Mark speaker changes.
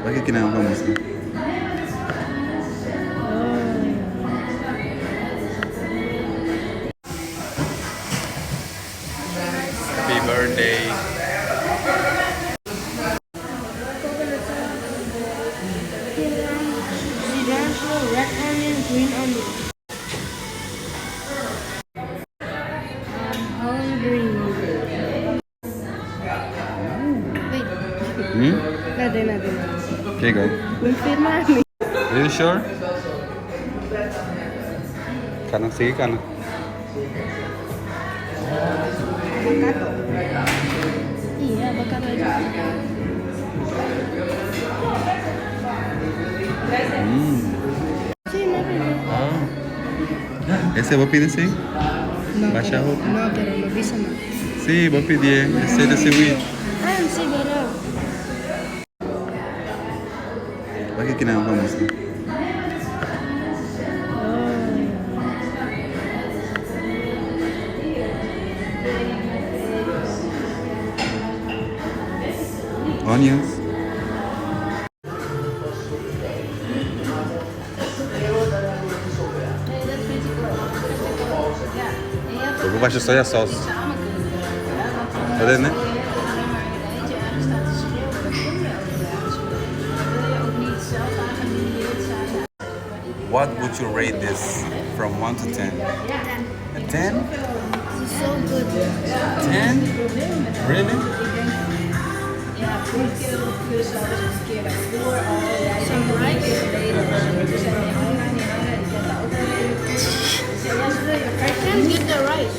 Speaker 1: Wak aki nan pa mustra. Happy birthday.
Speaker 2: Cilantro, red onion, green onion. I'm hungry. Wait. Nothing, nothing, nothing.
Speaker 1: Okay, go.
Speaker 2: Confirma mi.
Speaker 1: Are you sure? Kana, sige kana.
Speaker 2: Avocado. Iya, avocado aja. Sí, no, pero.
Speaker 1: Ah. Esey bo pidi si?
Speaker 2: No,
Speaker 1: Basha
Speaker 2: pero,
Speaker 1: hopi.
Speaker 2: no, pero no bisa no.
Speaker 1: Sí, bo pidi esey ta seaweed.
Speaker 2: Ah, sí, pero.
Speaker 1: Wak aki nan pa mustra. Onions. Bo por basha soya sauce. Ta den, ne? What would you rate this from 1 to 10? A 10?
Speaker 2: It's so good.
Speaker 1: 10? Really?
Speaker 2: Some rice. I can't get the rice.